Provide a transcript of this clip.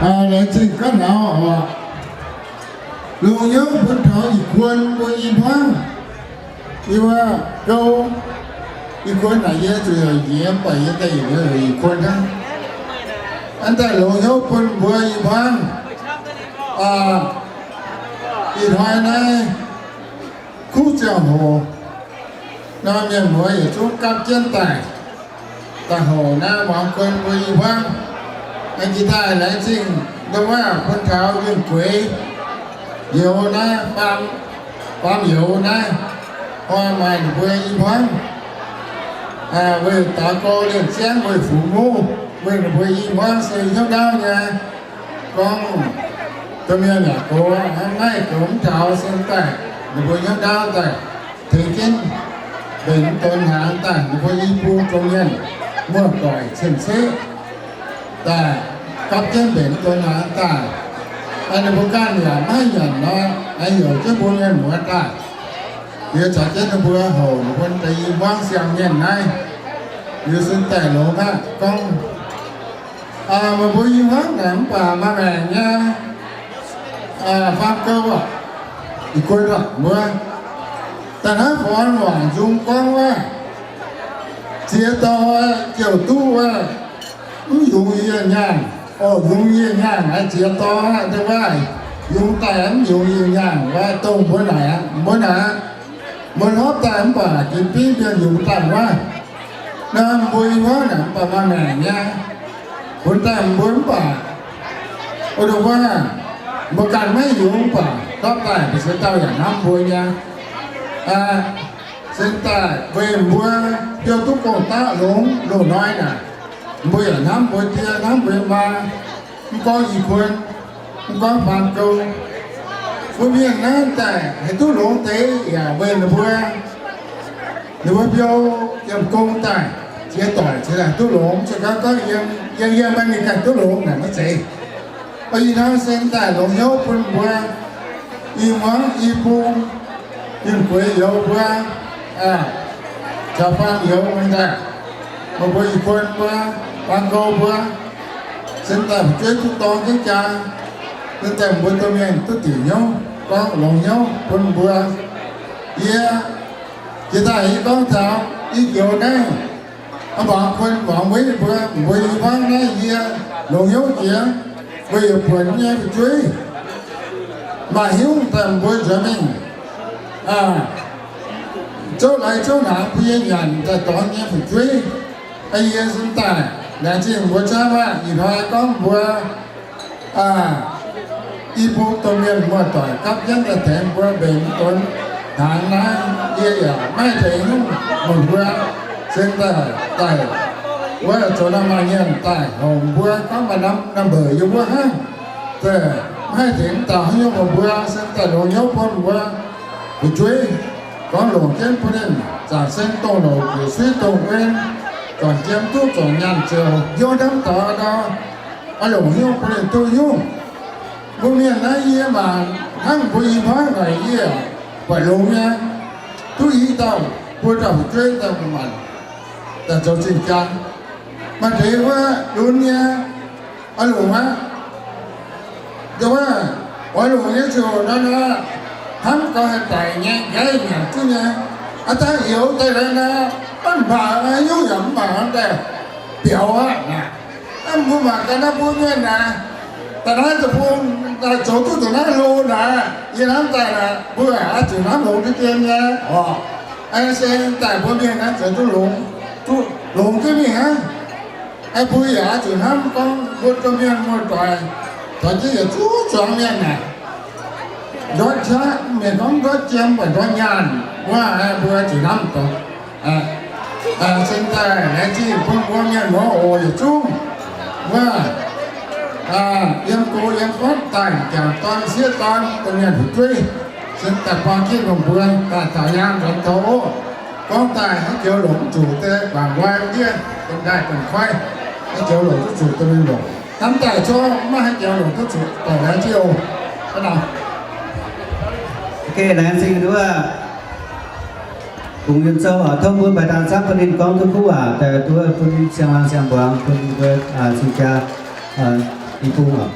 Laengz zingh gaav nor oc. Longx hnyouv bun taux ih kuon mbuo i hmuangv. Yie mbuo gouv ih kuon naaic yie zuqc yaac nyiemz, mv baac yie daaih yietc liuz ih kuon hnangv. Aa, daaih longx hnyouv bun mbuo i hmuangv. Ih hnoi naaiv kuv ziangh hoc nor, mienh muoz yietc zungv gapv jienv daaih, daaih hoc naaiv muangx kuon mbuo i hmuangv. Aengx jiex daaih laengz zingh ndongc wuov bun taux Yunh Gueix youz naaiv, faam, faam youz naaiv, hnoi maaih ninh mbuo i hmuangv weih daux gorx lienh ziangv, weih fungx muv, weih ninh mbuo i hmuangv se hnyouv ndaauv nyei. Gorngv domh mienh yaac gox, naaiv goux mv taux se daaih ninh mbuo hnyouv ndaauv daaih tengx jienv mbenc donx hnaangx daaih, ninh mbuo i bung domh mienh muoz-doic cien-ceqv daaih gapv jienv mbenc donx hnaangx daaih. Ninh mbuo ganh yaac maiv nyanc nor, aengx heuc jienv mbuo mienh muoz daaih. Liuz caux jienv ninh mbuo hoc ninh mbuo deix i hmuangv siang-mienh naaiv. Liuz sin daaih longx aqv gorngv, meih mbuo i hmuangv naaic mv baac maaih maengc nyei, faam gouv aqv, ih guon aqv mbuo. Daaih hnangv forn wangc nzung gorngv wuov, ziex dauh jouh duqv wuov, mv yungz yie nyaanh, orqc, yungz yie nyaanh aqv, ziex dauh aqv, wuov, yungz daaih mv yungz yie nyaanh wuov, dongh mbuo naaic aqv, mbuo naaic aqv. Mbuo hlopv daaih mv baac ginv biv mienh yungz daaih wuov. Naaiv mbuo i hmuangv naaic mv baac maaih maengc nyei, bun daaih mbuo mv baac, o, dongh wuov, mbuo ganh maiv yungz mv baac hlopv daaih mbuo ziex dauh yaac hnamv mbuo nyei. Sin daaih weic mbuo hiuv duqv gong-daqv longx loz-hnoi naaic, mbuo yaac hnamv mbuo die, hnamv mbuo maa, mv gorngv i kuon, mv gorngv faam gouv. Mbuo mienh naaiv daaih haih duqv longx deix yaac weic ninh mbuo, ninh mbuo biou yiem gong daaih, ziex doic ziex laanh duqv longx, se gorngv gorngv yiem yiem yiem maiv mingh ganh duqv longx naaic maiv zeiz. Ih hnoi se daaih longx hnyouv bun mbuo i hmuangv i bung, Yunh Gueix youz mbuo, caux faam youz mbuo daaih, meih mbuo i kuon mbuo, faam gouv mbuo, se daaih fu'jueiv duqv dorng jienv jaa, se daaih mbuo domh mienh duqv dingc hnyouv, gorngv longx hnyouv bun mbuo. Yie jiex daaih yie gorngv taux i joux naaiv, mbuangz kuon mbuangz mueiz mbuo, mbuo i hmuangv naaiv yie longx hnyouv jiex, mbuo yietc buonc nyei fu'jueiv maaih hnyouv daaih mbuo nzuonx mingh zouv lai zouv hnaangx bun yie nyanc daaih dorngx nyei fu'jueiv. Yie sin daaih laengz zingh mbuo camv aqv. Ih hnoi gorngv mbuo i bung domh mienh muoz-doic gapv jienv daaih tengx mbuo mbenc donx hnaangx naaiv, yie yaac maiv tengx nyungc meih mbuo, se daaih daaih wuov zoux naaiv maaih mienh daaih hoc mbuo gorngv maaih norm mbeuc yiem wuov hnangv. Maiv haih tengx dauh haaix nyungc meih mbuo, se daaih longx hnyouv bun mbuo fu'jueiv, gorngv longc jienv bun ninh zaangc sen dongh louc jiec suiv dongh wen, zornc jiem duqv zornc nyaanh ziouc hnyouv hnamv taux nor, oix longc hnyouv bun ninh duqv nyungc. Mbuo mienh naaiv yie mangc hnangv mbuo i hmuangv naaic yie buatc longx nyei, duqv i dauh buo dauh fu'jueiv daaih maanc daaih zoux zingh jaan. Maaih deix wuov lunx nyei, oix longc aqv. Wuov, oix longc nyei ziouc nor nor, hnamv gau haih daic nyei, nqaiv nyanc duqv nyei. Aa, daaih youz daaih nor, maiv mangc haaix nyungc yaac mv mangc daaih biaux aqv. Mbuo mangc gaax naaiv mbuo mienh naaic, daaih naaiv deic-bung daaih zoux duqv zuqc naaiv hlo naaic, yie hnamv daaih naaic mbuo aqc zuqc hnamv longx deix dien nyei oc. Se daaih mbuo mienh naaiv zoux duqv longx, duqv longx jienv mingh hnangv. Mbuo yaac oix zuqc hnamv gorngv mbuo domh mienh muoz-doic, taux jienv yietc zungv zuangx mienh naaic, ndortv qaqv mienh gorngv ndortv jiem baac ndortv nyaanh wuov, mbuo zuqc hnamv dongh se daaih laengz zingh bun mbuo mienh muoz oc yietc zungv wuov, yiem go yiem fatv daaih m'jangc dorn sieqv dorn domh mienh fu'jueiv, se daaih buang jienv dongh mbuo daaih taux nyaanh nzuonx taux oc. Gorngv daaih haaix joux longc mv zuqc deix guangc nqoi ndiev, domh ndaaih domh koiv, haaix joux longc duqv zuqc domh mienh longc. Hnamv daaih zorqv maiv haaix joux longc duqv zuqc daaih laengz zingh oc. Laengz zingh nduov. Bungx Yunh Sou oc, tov mbuo baix daan zapv bun ninh gorngv duqv kuv waac daaih nduov bun siang-hlang siang-mbuangz bun mbuo cing-jaa i bung oc.